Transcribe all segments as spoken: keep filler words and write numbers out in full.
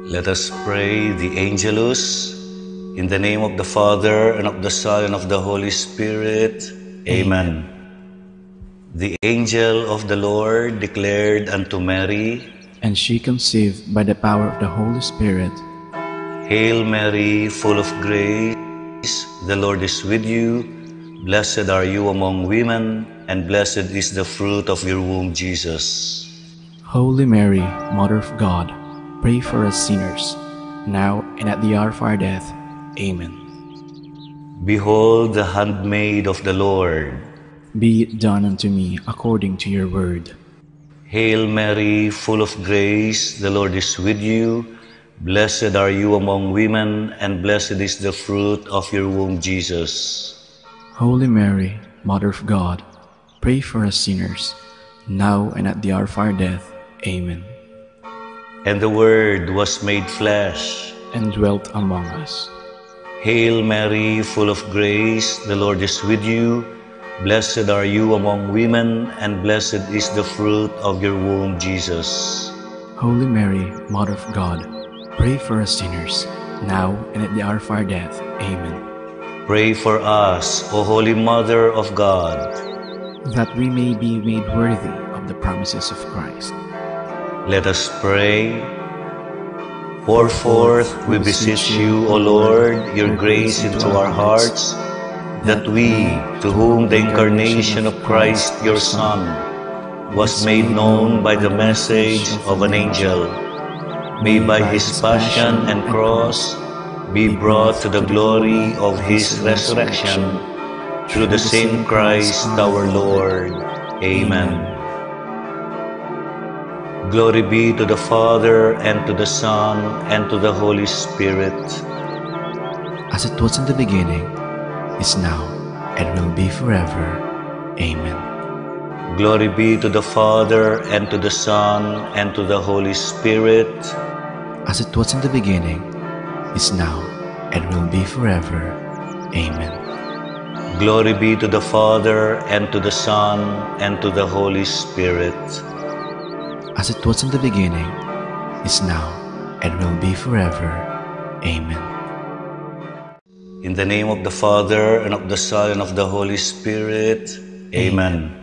Let us pray the Angelus. In the name of the Father, and of the Son, and of the Holy Spirit. Amen. The angel of the Lord declared unto Mary, and she conceived by the power of the Holy Spirit. Hail Mary, full of grace, the Lord is with you. Blessed are you among women, and blessed is the fruit of your womb, Jesus. Holy Mary, Mother of God, pray for us sinners, now and at the hour of our death. Amen. Behold the handmaid of the Lord. Be it done unto me according to your word. Hail Mary, full of grace, the Lord is with you. Blessed are you among women, and blessed is the fruit of your womb, Jesus. Holy Mary, Mother of God, pray for us sinners, now and at the hour of our death. Amen. And the Word was made flesh and dwelt among us. Hail Mary, full of grace, the Lord is with you. Blessed are you among women, and blessed is the fruit of your womb, Jesus. Holy Mary, Mother of God, pray for us sinners, now and at the hour of our death. Amen. Pray for us, O Holy Mother of God, that we may be made worthy of the promises of Christ. Let us pray. Pour forth, we beseech you, O Lord, your grace into our hearts, that we, to whom the incarnation of Christ, your Son, was made known by the message of an angel, may by his passion and cross be brought to the glory of his resurrection, through the same Christ our Lord. Amen. Glory be to the Father, and to the Son, and to the Holy Spirit. As it was in the beginning, is now, and will be forever. Amen. Glory be to the Father, and to the Son, and to the Holy Spirit. As it was in the beginning, is now, and will be forever. Amen. Glory be to the Father, and to the Son, and to the Holy Spirit. As it was in the beginning, is now, and will be forever. Amen. In the name of the Father, and of the Son, and of the Holy Spirit. Amen.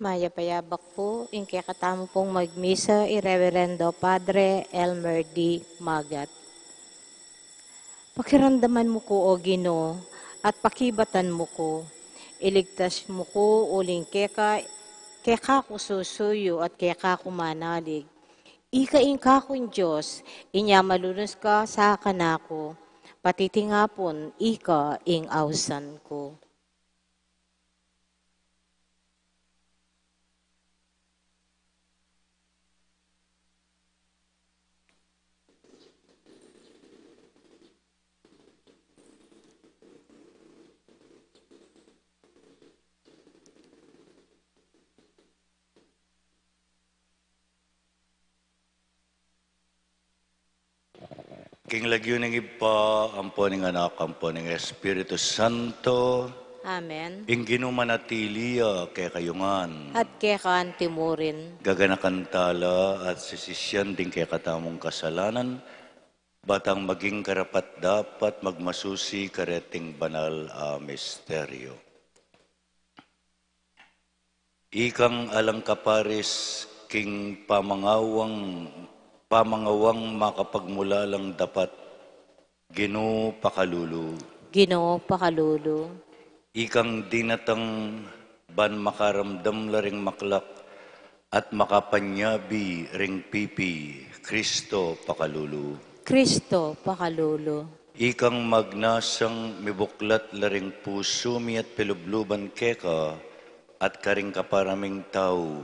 Mayap a yabak pu, ing kekatamu pung magmisa, i Reverendo Padre Elmer D. Magat. Pakiramdaman mu ku, O Ginu, at pakibatan mu ku. Iligtas mu ku uling keka, keka ku susuyu at keka ku manalig. Ika ing kakung Dios, inya malunus ka sa kanaku, pati tinga pun ika ing ausan ku. King lagyu ning Ibpa, ampo ning Anak, ampo ning Espiritu Santo. Amen. Ing Ginu manatili ya kekayu ngan. At keka anti murin. Gaganakan tala at sisisian ding kekatamung kasalanan, ba tang maging karapat-dapat magmasusi kareting banal a misteryo. Ikang alang kaparis king pamangawang, pamangawang makapagmulalang dapat, Ginu pakalulu. Ginu pakalulu. Ikang dinatang ban makaramdam la ring maklak at makapanyabi ring pipi, Kristo pakalulu. Kristo pakalulu. Ikang magnasang mibuklat la ring pusu mi at pilubluban keka at karing kapara ming tau,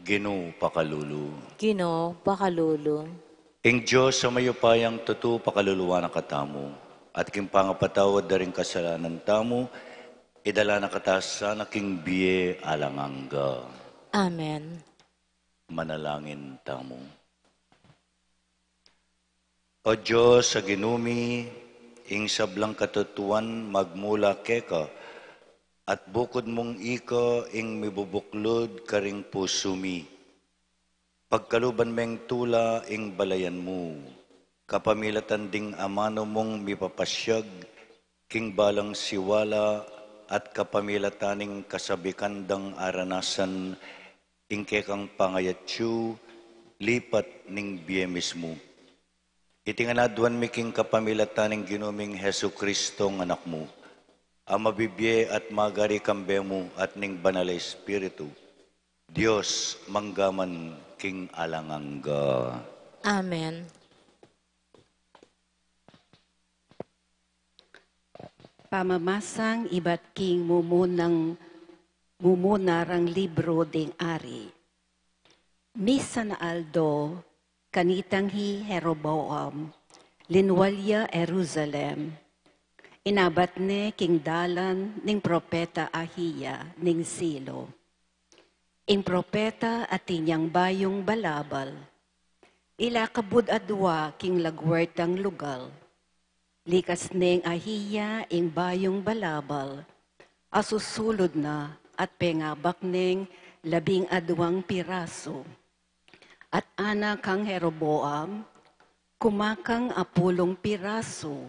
Ginu pakalulu. Ginu pakalulu. Ing Dios a mayupayang tutu pakaluluan na katamu, at king pangapatawad da ring kasalanan tamu, idala na kata sana king bie alang angga. Amen. Manalangin tamu. O Dios a Ginu mi, ing sablang katutuan magmula keka, at bukud mung ika ing mibubuklud karing pusu mi. Pagkaluban meng tula ing balayan mu, kapamilatan ding amanu mung mipapasyag king balang siwala at kapamilatan ning kasabikan dang aranasan ing kekang pangayatsu lipat ning bie mismu. Iti ngan aduan mi king kapamilatan ning Ginu ming Jesucristo nga Anak mu, a mabibie at magari kambe mu at ning Banal a Espiritu, Dios mangga man king alang angga. Amen. Pamamasang ibat king mumunang, mumuna rang libru ding ari. Misan a aldo, kanitang hi Jeroboam, linwal ya Jerusalem. Inabat ne king dalan ning propeta Ahia ning Silo. Ing propeta atin yang bayung balabal. Ila kabud adua king lagwertang lugal. Likas neng Ahia ing bayung balabal, asusulud na at pengabak neng labing aduang pirasu. At ana kang Jeroboam, kumakang apulung pirasu,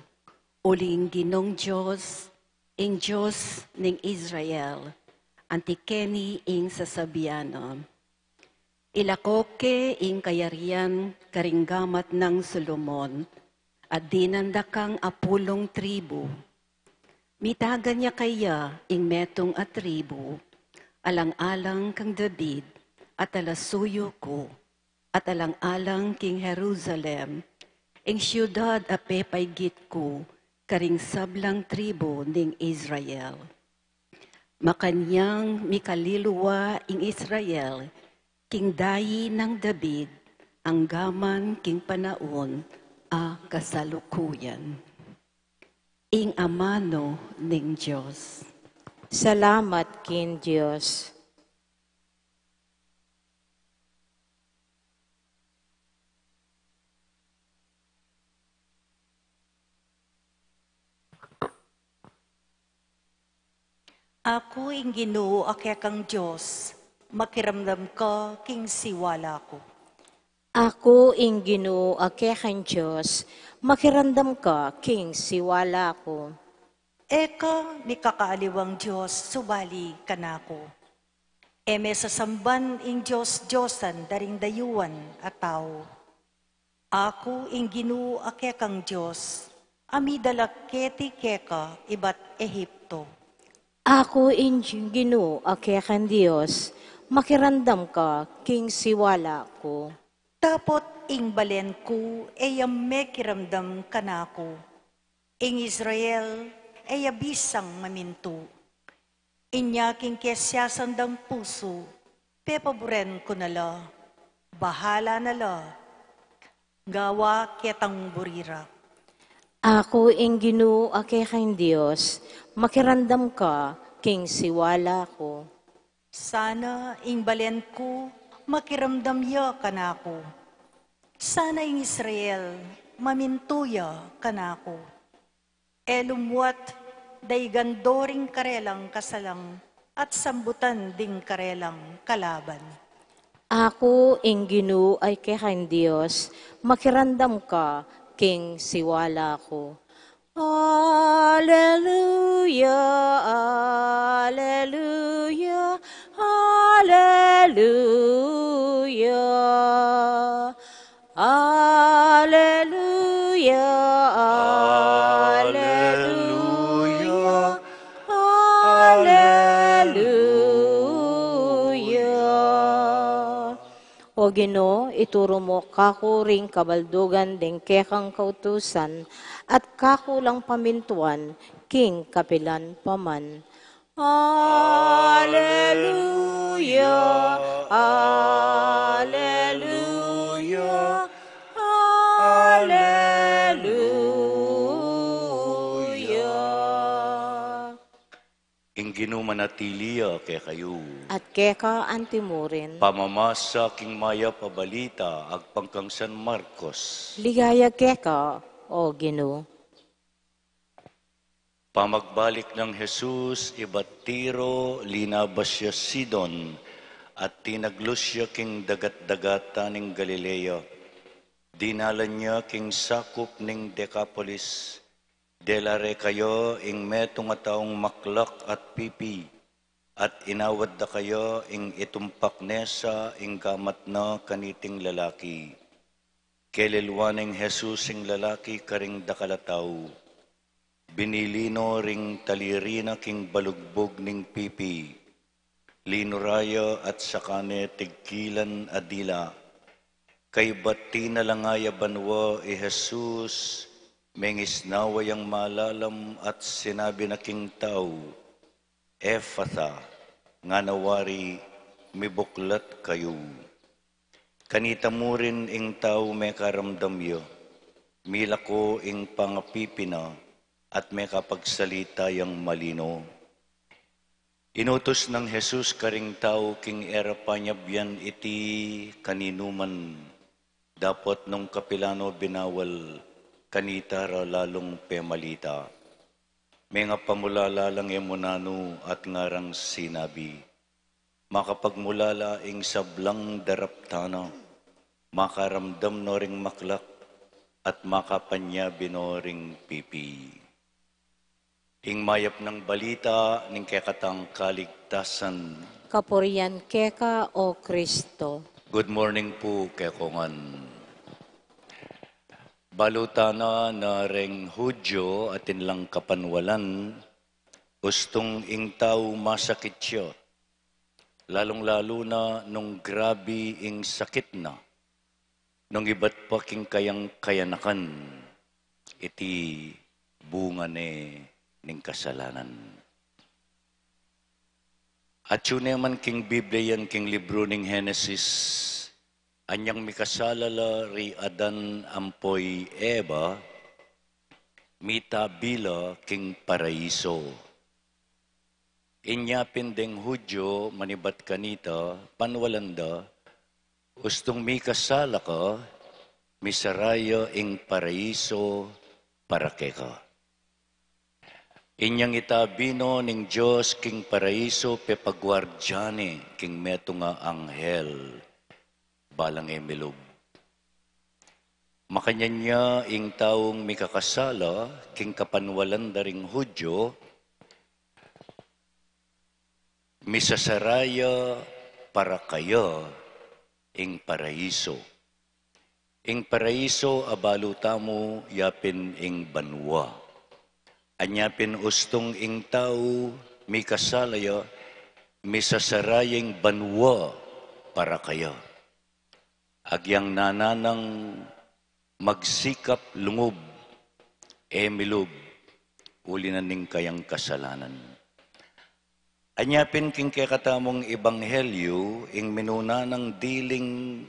uling Ginung Dios, ing Dios ning Israel, anti keni ing sasabian na. Ilako ke ing kayarian karing gamat nang Solomon, at dinan da kang apulung tribu. Mitagan ya kaya ing metung a tribu, alang-alang kang David, a talasuyu ku, at alang-alang king Jerusalem, ing siudad a pepaygit ku karing sablang tribu ning Israel. Makanyan mikalilwa ing Israel, king dayi nang David, angga man king panaun a kasalukuyan. Ing amanu ning Dios. Salamat king Dios. Aku ing Ginu a kekang Dios, makiramdam ka king siwala ku. Aku ing Ginu a kekang Dios, makiramdam ka king siwala ku. E ka mikakaaliwang Dios, subali kanaku. E me sasamban ing dios-diosan da ring dayuan a tau. Aku ing Ginu a kekang Dios, a midala keti keka ibat Ehipto. Aku ing Ginu a kekang Dios, makiramdam ka king siwala ku. Dapot ing balen ku e ya mekiramdam kanaku, ing Israel e ya bisang mamintu. Inya king kesiasan dang pusu, pepaburen ku na la, bahala na la, gawa ketang buri ra. Aku ing Ginu a kekang Dios, makiramdam ka king siwala ku. Sana ing balen ku makiramdam ya kanaku. Sana ing Israel mamintu ya kanaku. E lumuat daigan do ring karelang kasalang at sambutan ding karelang kalaban. Aku ing Ginu a kekang Dios, makiramdam ka king siwala ku. Aleluya, aleluya, aleluya. Aleluya, aleluya, aleluya. O Ginu, ituru mu kaku ring kabaldugan ding kekang kautusan, at kaku lang pamintuan king kapilan pa man. Aleluya, aleluya, aleluya. Ing Ginu manatili ya kekayu. At keka antimurin. Pamamasa king mayap a balita agpang kang San Marcos. Ligaya keka, O Ginu. Pamagbalik nang Jesus ibat Tiro, linabas ya Sidon, at tinaglus ya king dagat-dagatan ning Galilea. Dinalan ya king sakup ning Decapolis. Dela reka ya ing metung a taung maklak at pipi, at inawad da kaya ing itumpak ne sa ing gamat na kaniting lalaki. Kelelwan neng Jesus ing lalaki karing dakal a tau. Binili no ring taliri na king balugbug ning pipi. Linura ya at saka ne tigkilan a dila. Kaybat tinalanga ya banua i Jesus, mengisnawa yang malalam at sinabi na king tau, Efata, ngana wari, mibuklat kayu. Kanita murin ing tau mekaramdam ya, milako ing pangapipi na, at mekapagsalita yang malino. Inutus nang Jesus karing tau king e ra panyabian iti kaninuman, dapot nung kapilan no binawal, kanita ra lalung pemalita. Mengapamulala lang e mu nanu at ngarang sinabi, Makapagmulala ing sablang daraptan na, makaramdam no ring maklak, at makapanyabi no ring pipi. Ing mayap nang balita ning kekatang kaligtasan. Kapurian keka, O Kristo. Good morning pu kekongan. Balu tana na reng Hudyo atin lang kapanwalan, ustung ing tau masakit ya, lalung-lalu na nung grabi ing sakit na, nung ibat pa king kayang kayanakan, iti bunga ne ning kasalanan. Atyu ne man king Biblia yan king libru ning Henesis, anyang mikasala la ri Adan ampo i Eva, mitabi la king paraiso. Inya pin deng Hudyo manibat kanita, panwalan da, ustung mikasala ka, misara ya ing paraiso para keka. Inyang itabi no ning Dios king paraiso pepagwardiya ne king metung a anghel, balang e milub. Makanyan ya ing taung mikakasala king kapanwalan da ring Hudyo, misasara ya para kaya ing paraiso. Ing paraiso, abalu tamu, yapin ing banua. Anya pin ustung ing tau mikasala ya, misasara ya ing banua para kaya. Agyang nananang magsikap lungub, e milub, uli na ning kayang kasalanan. Anya pin king kekatamung ebanghelyu, ing minuna nang diling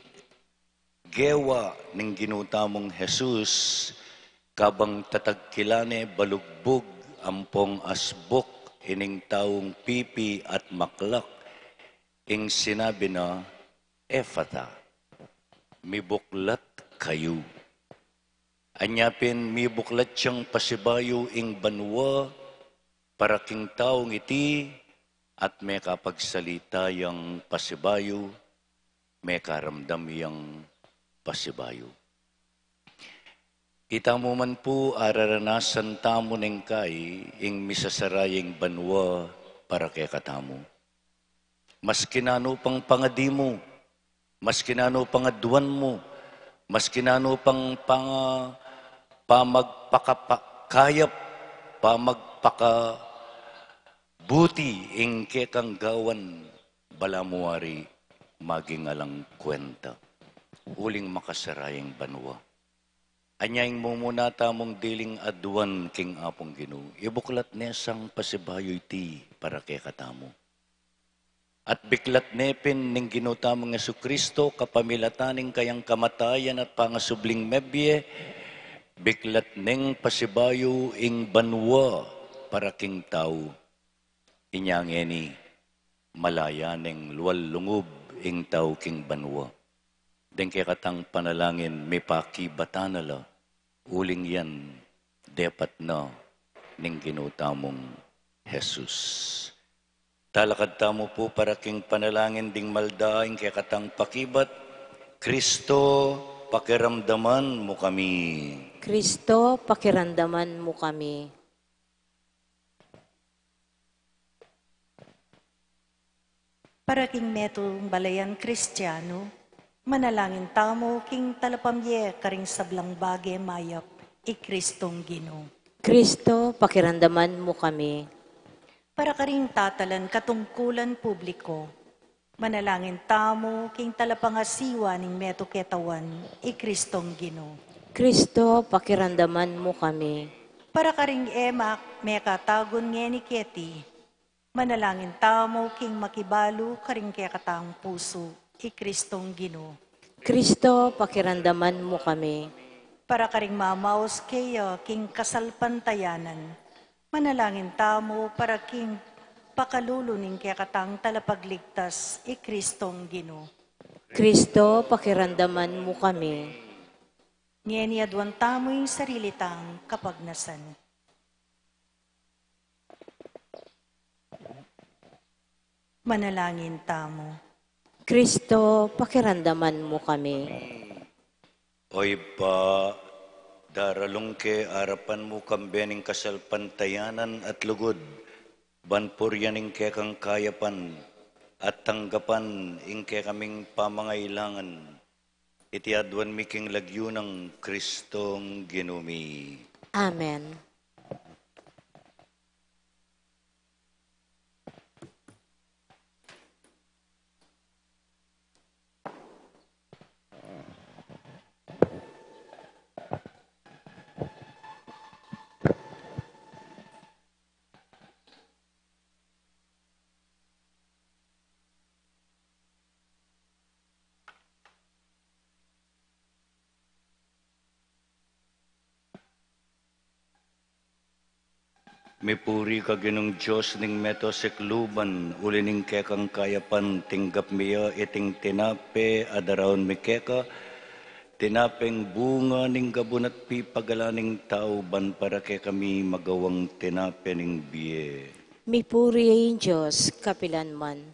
gewa ning Ginu tamung Jesus, kabang tatagkilan ne balugbug ampong asbuk ining taung pipi at maklak, ing sinabi na, "Efata, mibuklat kayu." Anya pin mibuklat yang pasibayu ing banua para king taung iti, at mekapagsalita yang pasibayu, mekaramdam yang pasibayu. Itamu man pu, araranasan tamu neng kai ing misasara yang banua para kekatamu. Maski nanu pang pangadi mu, maski nanu pang aduan mu, maski nanu pang pang-, pamagpakapa-, kayap, pamagpakabuti ing kekang gawan, balamu wari maging alang kwenta. Uling makasara yang banua. Anya ing mumuna tamung diling aduan king Apung Ginu, ibuklat ne sang pasibayu iti para kekatamu. At biklat ne pin ning Ginu tamung Jesucristo, kapamilatan ning kayang kamatayan at pangasubling mebie, biklat neng pasibayu ing banua para king tau. Inya ngeni, malaya neng lual lungub ing tau king banua. Deng kekatang panalangin, mipakibatan na la, uling yan depat na ning Ginu tamung Jesus. Talakad tamu pu para king panalangin ding malda ing kekatang pakibat. Kristo, pakiramdaman mu kami. Kristo, pakiramdaman mu kami. Para king metung balayan Kristiano, manalangin tamu king talapamye karing sablang bage mayap, i Kristong Ginu. Kristo, pakiramdaman mu kami. Para karing tatalan katungkulan publiko, manalangin tamu king talapangasiwa ning metung ketawan, i Kristong Ginu. Kristo, pakiramdaman mu kami. Para karing e ma-, mekatagun ngeni keti, manalangin tamu king makibalu karing kekatang pusu, i Kristong Ginu. Kristo, pakiramdaman mu kami. Para karing mamaus keya king kasalpantayanan, manalangin tamu para king pakalulu ning kekatang talapagligtas, i Kristong Ginu. Kristo, pakiramdaman mu kami. Ngeni aduan tamu ing sarili tang kapagnasan. Manalangin tamu. Kristo, pakiramdaman mu kami. O Ibpa, daralung ke arapan mu kambe ning kasalpantayanan at lugud, ban purian ing kekang kayapan, at tanggapan ing kekaming pamangailangan. Iti aduan mi king lagyu nang Kristong Ginu mi. Amen. Mipuri ka Ginung Dios ning meto sikluban, uli ning kekang kayapan tinggap mi ya iting tinape a daraun mi keka, tinapeng bunga ning gabun at pipagalan ning tau, ban para kekami magawang tinape ning bie. Mipuri ya ing Dios kapilan man.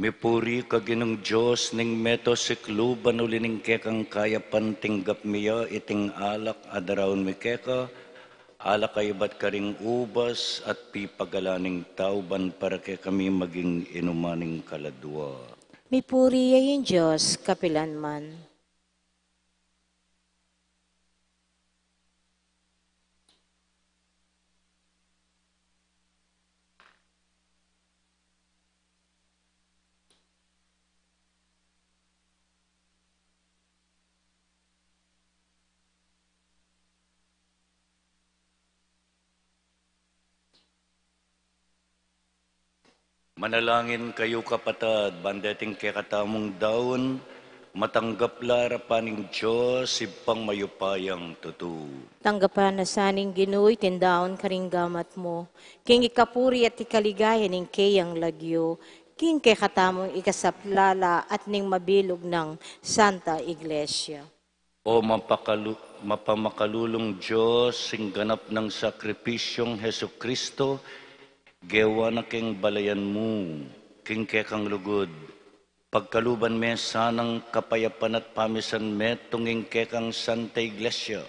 Mipuri ka Ginung Dios ning meto sikluban, uli ning kekang kayapan tinggap mi ya iting alak a daraun mi keka, alak a ibat karing ubas at pipagalan ning tauban para kekami maging inuman ning kaladua. Mipuri ya ing Dios kapilan man. Manalangin kayu, kapatad, ban deting kekatamung daun, matanggap la arapan ning Dios, Ibpang mayupayang tutu. Tanggapan na sa ning Ginu iting daun karing gamat mu, king ikapuri at ikaligaya ning keyang lagyu, king kekatamung ikasaplala at ning mabilug nang Santa Iglesia. O mapakalu-, mapamakalulung Dios, ing ganap nang sakripisyung Jesucristo, gewa na king balayan mu, king kekang lugud, pagkaluban me sanang kapayapan at pamisan metung ing kekang Santa Iglesia.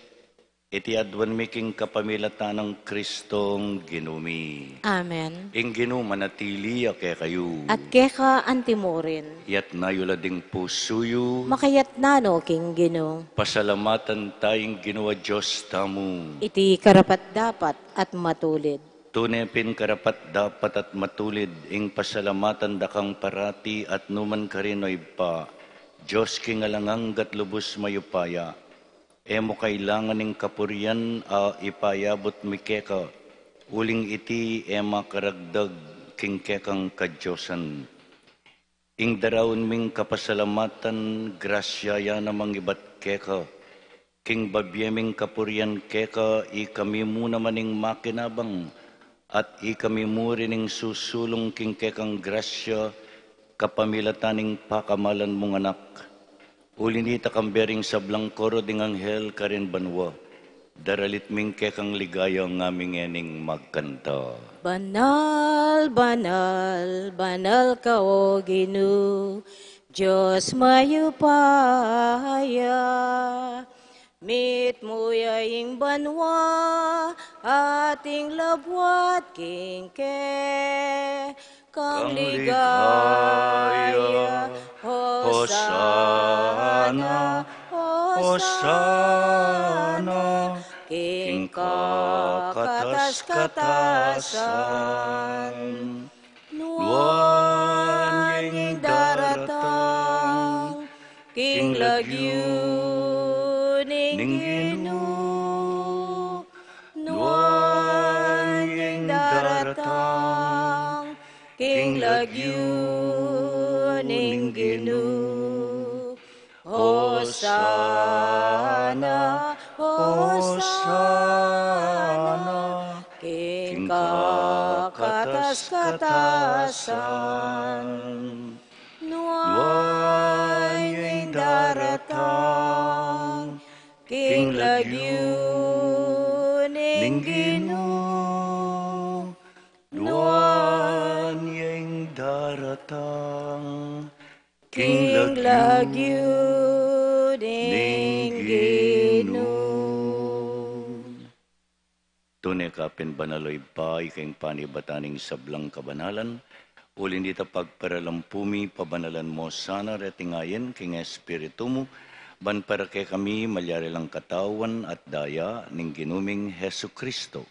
Iti aduan mi king kapamilatan nang Kristong Ginu mi. Amen. Ing Ginu manatili ya kekayu. At keka antimurin. Iyatas yu la ding pusu yu. Makayatas no king Ginu. Pasalamatan taya ing Ginu a Dios tamu. Iti karapat-dapat at matulid. Tune pin karapat-dapat at matulid ing pasalamatan da kang parati at nukarin man, o Ibpa, Dios king alang angga at lubus mayupaya. E mu kailangan ing kapurian a ipayabut mi keka, uling iti e makaragdag king kekang kadiosan. Ing daraun ming kapasalamatan, grasya ya namang ibat keka, king babie ming kapurian keka, ikami mu naman ing makinabang, at ikami mu rin ing susulung king kekang grasya, kapamilatan ning pakamalan mung Anak. Uli nita, kambe ring sablang koro ding anghel karin banua, daralit ming kekang ligaya ngaming ngening magkanta. Banal, banal, banal ka, o Ginu, Dios mayupaya. Mitmu ya ing banua at ing labuad king ke kang ligaya. Hosana, Hosana, king kakatas-katasan. Nuan ing daratang king lagyu ning Ginu. Nuan ing daratang king lagyu ning Ginu. Hosana, Hosana, king kakatas-katasan. Nuan ing daratang king lagyu ning Ginu. Nuan ing daratang king lagyu ning Ginu. Tune ka pin banal, o Ibpa, ika ing panibatan ning sablang kabanalan. Uli nita, pagparalampu mi, pabanalan mu sana reting ayin king Espiritu mu, ban para kekami malyari lang katawan at daya ning Ginu ming Jesucristo.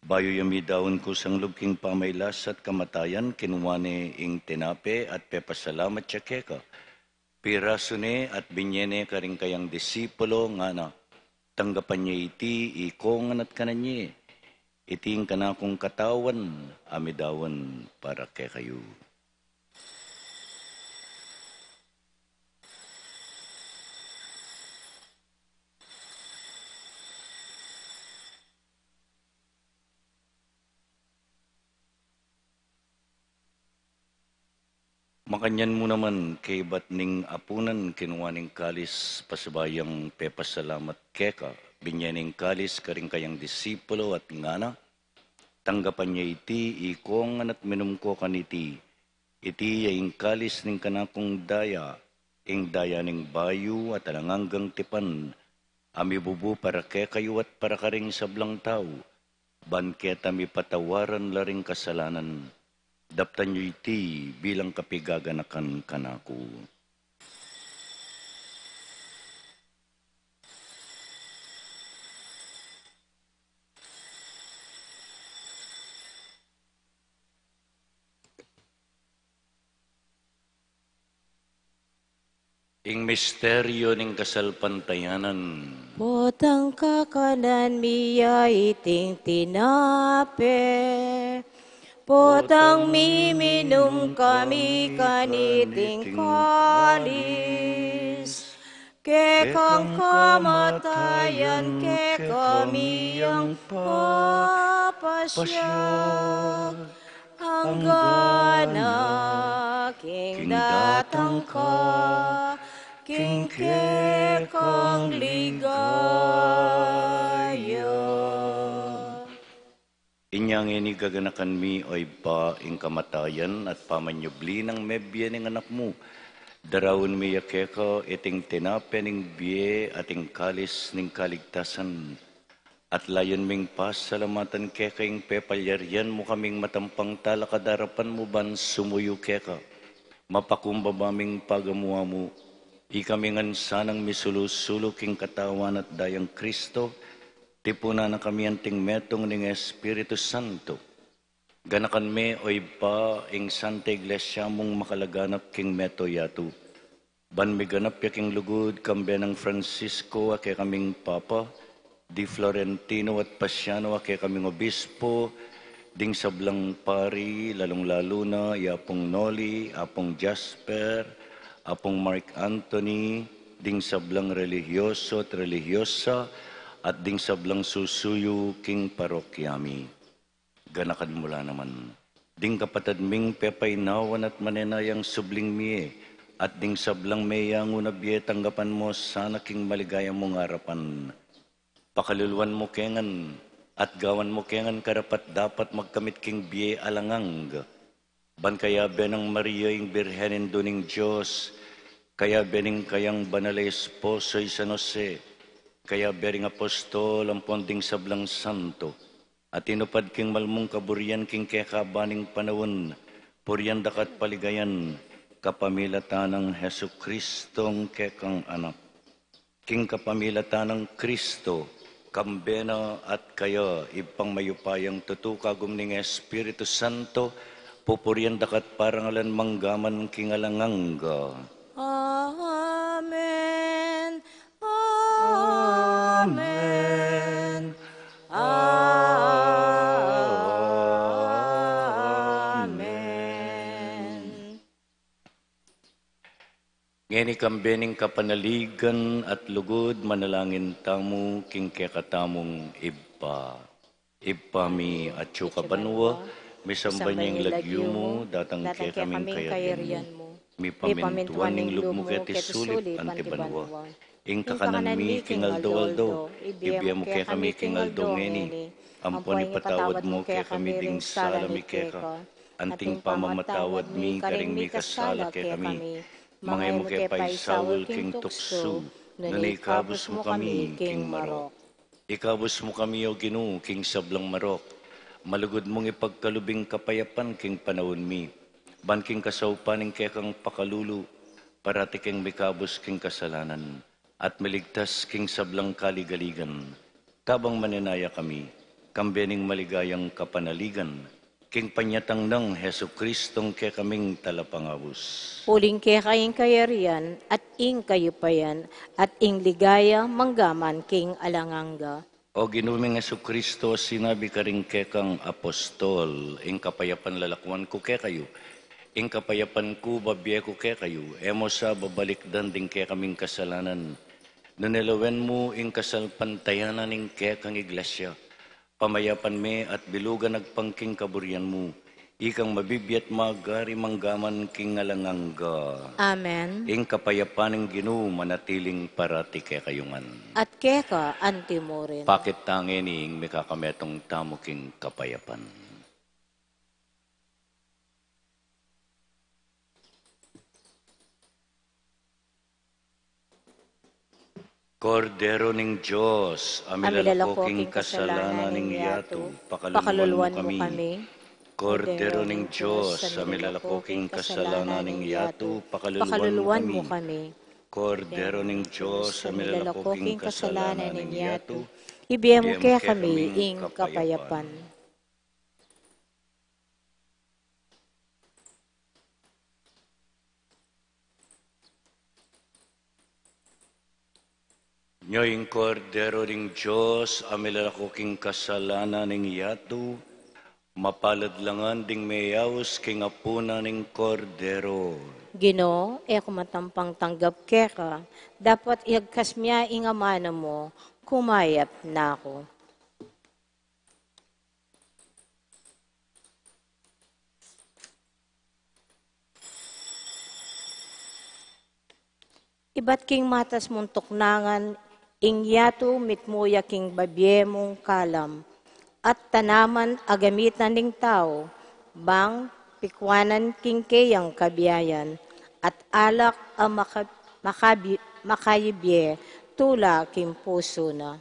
Bayu ya midaun kusang lub king pamailas at kamatayan, kinua ne ing tinape at pepasalamat ya keka. Pirasu ne at binye ne karing kayang disipulo, ngana: Tanggapan ye iti, ikong ngan at kanan ye. Iti ing kanakung katawan a midaun para kekayu. Makanyan mu naman, kaibat ning apunan, kinua ne ing kalis, pasibayu yang pepasalamat keka, binye ne ing kalis karing kayang disipulo at ngana: Tanggapan ye iti, ikong ngan at minum ko kaniti, Iti ya ing kalis ning kanakung daya, ing daya ning bayu at alang anggang tipan, a mibubu para kekayu at para karing sablang tau, ban keta mipatawaran la ring kasalanan. Daptan yu iti bilang kapigaganakan kanaku. Ing misteryo ning kasalpantayanan. Potang kakanan mi ya iting tinape, potang miminum kami kaniting kalis, kekang kamatayan kekami yang papasiag, anggana king datang ka king kekang ligaya. Inya ngeni gaganakan mi, O Ibpa, ing kamatayan at pamanyubli nang mebie ning Anak mu. Daraun mi ya keka iting tinape ning bie at ing kalis ning kaligtasan. At layun ming pasalamatan keka ing pepalyarian mu kaming matampang talakad arapan mu ban sumuyu keka. Mapakumbaba ming pagamu-amu, ikami ngan sanang misulu-sulu king katawan at dayang Kristo, tipunan na kami anting metung ning Espiritu Santo. Ganakan me, O Ibpa, ing Santa Iglesia mung makalaganap king mabilug a yatu. Ban miganap ya king lugud, kambe nang Francisco a kekaming Papa, di Florentino at Pasiano a kekaming Obispo, ding sablang pari, lalung-lalu na i Apung Noli, Apung Jasper, Apung Mark Anthony, ding sablang relihiyoso at relihiyosa, at ding sablang susuyu king parokya mi. Ganakan mu la naman ding kapatad ming pepainawan at manenayang subling mie, at ding sablang meyangu na bie, tanggapan mu sana king maligaya mung arapan. Pakaluluan mu ke ngan, at gawan mu ke ngan karapat-dapat magkamit king bie alang angga. Ban kayabe nang Maria ing Birhen Indu ning Dios, kayabe ning kayang banal a esposo i San Jose, kayabe ring apostol ampon ding sablang santo, a tinupad king malmung kaburian king kekaban ning panaun, purian da ka at paligayan, kapamilatan nang Jesucristong kekang Anak. King kapamilatan nang Kristo, kambe na at kaya, Ibpang mayupayang tutu, kagum ning Espiritu Santo, pupurian da ka at parangalan manggaman king alang angga. Amen. Amen. Amen. Ngeni kambe ning kapanaligan at lugud, manalangin tamu king kekatamung Ibpa. Ibpa mi, atsu ka banua, misamban ya ing lagyu mu, datang kekami ing kayarian mu, mipamintuan ing lub mu keti sulip anti banua. Ing kakanan mi king aldo-aldo, ibie mu kekami king aldo ngeni, ampon ipatawad mu kekami ding sala mi keka, anting pamamatawad mi karing mikasala kekami. Manga e mu ke paisaul king tuksu, nune ikabus mu kami king marok. Ikabus mu kami, O Ginu, king sablang marok. Malugud mung ipagkalub ing kapayapan king panaun mi, ban king kasaupan ning kekang pakalulu, parati keng mikabus king kasalanan at miligtas king sablang kaligaligan, kabang manenaya kami, kambe ning maligayang kapanaligan, king panyatang nang Jesucristong kekaming Talapangabus. Uling keka ing kayarian, at ing kayupayan, at ing ligaya, manggaman king alang angga. O Ginu ming Jesucristo, sinabi karing kekang apostol, ing kapayapan lalakuan ku kekayu, ing kapayapan ku babie ku kekayu, e mu sa babalikdan ding kekaming kasalanan, nune lawen mu ing kasalpantayanan ning kekang Iglesia. Pamayapan me at bilugan agpang king kaburian mu, ikang mabibie at magari manggaman king alang angga. Amen. Ing kapayapan ning Ginu manatiling parati kekayu ngan. At keka antimurin. Pakit ta ngeni ing mikakametung tamu king kapayapan. Kordero ning Dios, a milalako king kasalanan ning yatu, pakaluluan mu kami. Kordero ning Dios, a milalako king kasalanan ning yatu, pakaluluan mu kami. Kordero ning Dios, a milalako king kasalanan ning yatu, ibie mu kekami ing kapayapan. Nyo ing Kordero ning Dios, a milalako king kasalanan ning yatu, mapalad la ngan ding meyaus king apunan ning Kordero. Ginu, e ku matampang tanggap keka, dapot iyagkas mu ya ing amanu mu, kumayap na ku. Ibat king matas mung tuknangan, ing yatu mitmu ya king babie mung kalam, at tanaman a gamitan ning tau, bang pikuanan king keyang kabiayan, at alak a maka-, makabi-, makayibie tula king pusu na.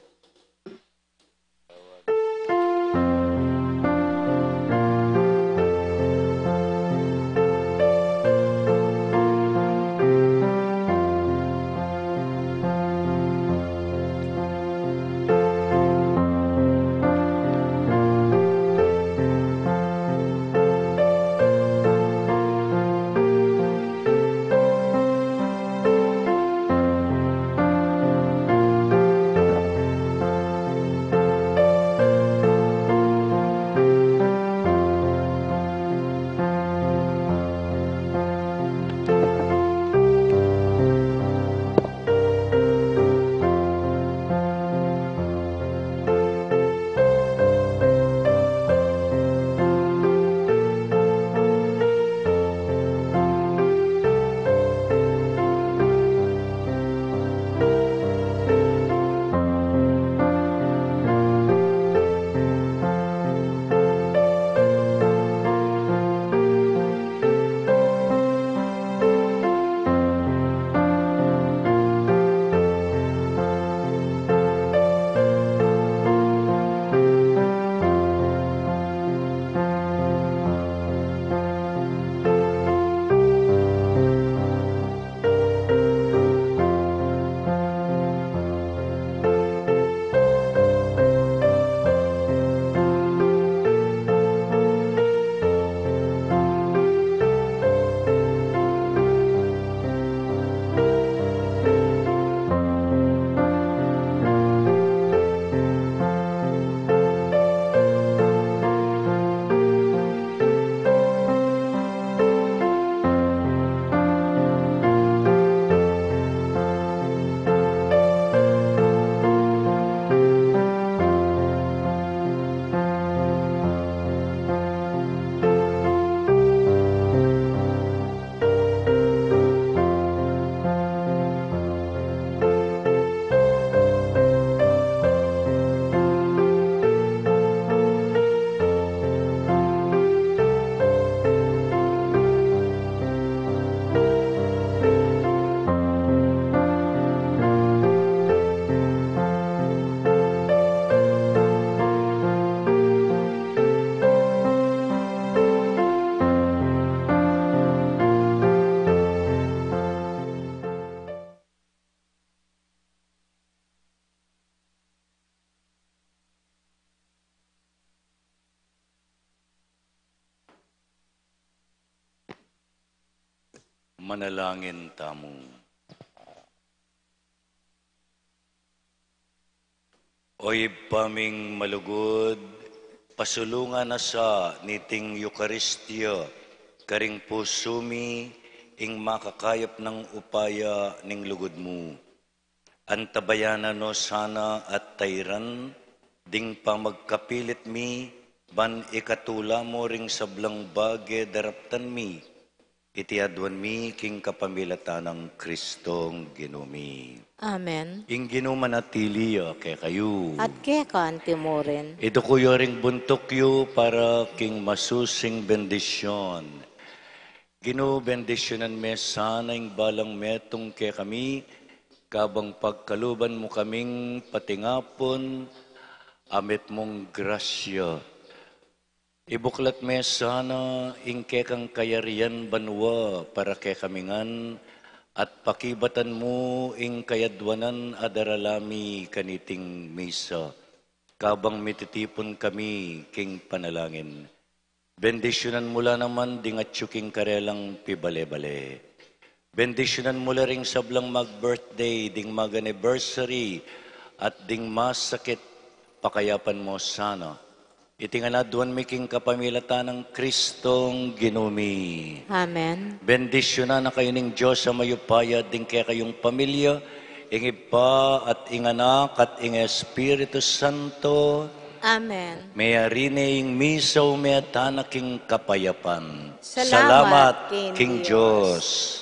Manalangin tamu. O Ibpa ming malugud, pasulungan na sa niting Eukaristia karing pusu mi ing makakayap nang upaya ning lugud mu. Antabayanan no sana at tairan ding pamagkapilit mi, ban ikatula mo ring sablang bage daraptan mi. Iti aduan mi king kapamilatan nang Kristong Ginu mi. Amen. Ing Ginu manatili ya kekayu. At keka antimurin. Iduku yu ring buntuk yu para king masusing bendisyon. Ginu, bendisyunan me sana ing balang metung kekami, Kabang pagkaluban mu kaming patingapun, amit mung grasya. Ibuklat me sana ing kekang kayarian banua para kekami ngan, at pakibatan mu ing kayadwanan a darala mi kaniting misa. Kabang mititipun kami king panalangin, bendisyunan mu la naman ding atyu king karelang pibale-bale. Bendisyunan mu la ring sablang mag-birthday, ding mag-anniversary, at ding masakit, pakayapan mu sana. Iti ngan aduan mi king kapamilatan nang Kristong Ginu mi. Amen. Bendisyunan na kayu ning Dios a mayupaya, ding kekayung pamilya, ing Ibpa at ing Anak at ing Espiritu Santo. Amen. Meyari ne ing misa, ume tana king kapayapan. Salamat king Dios.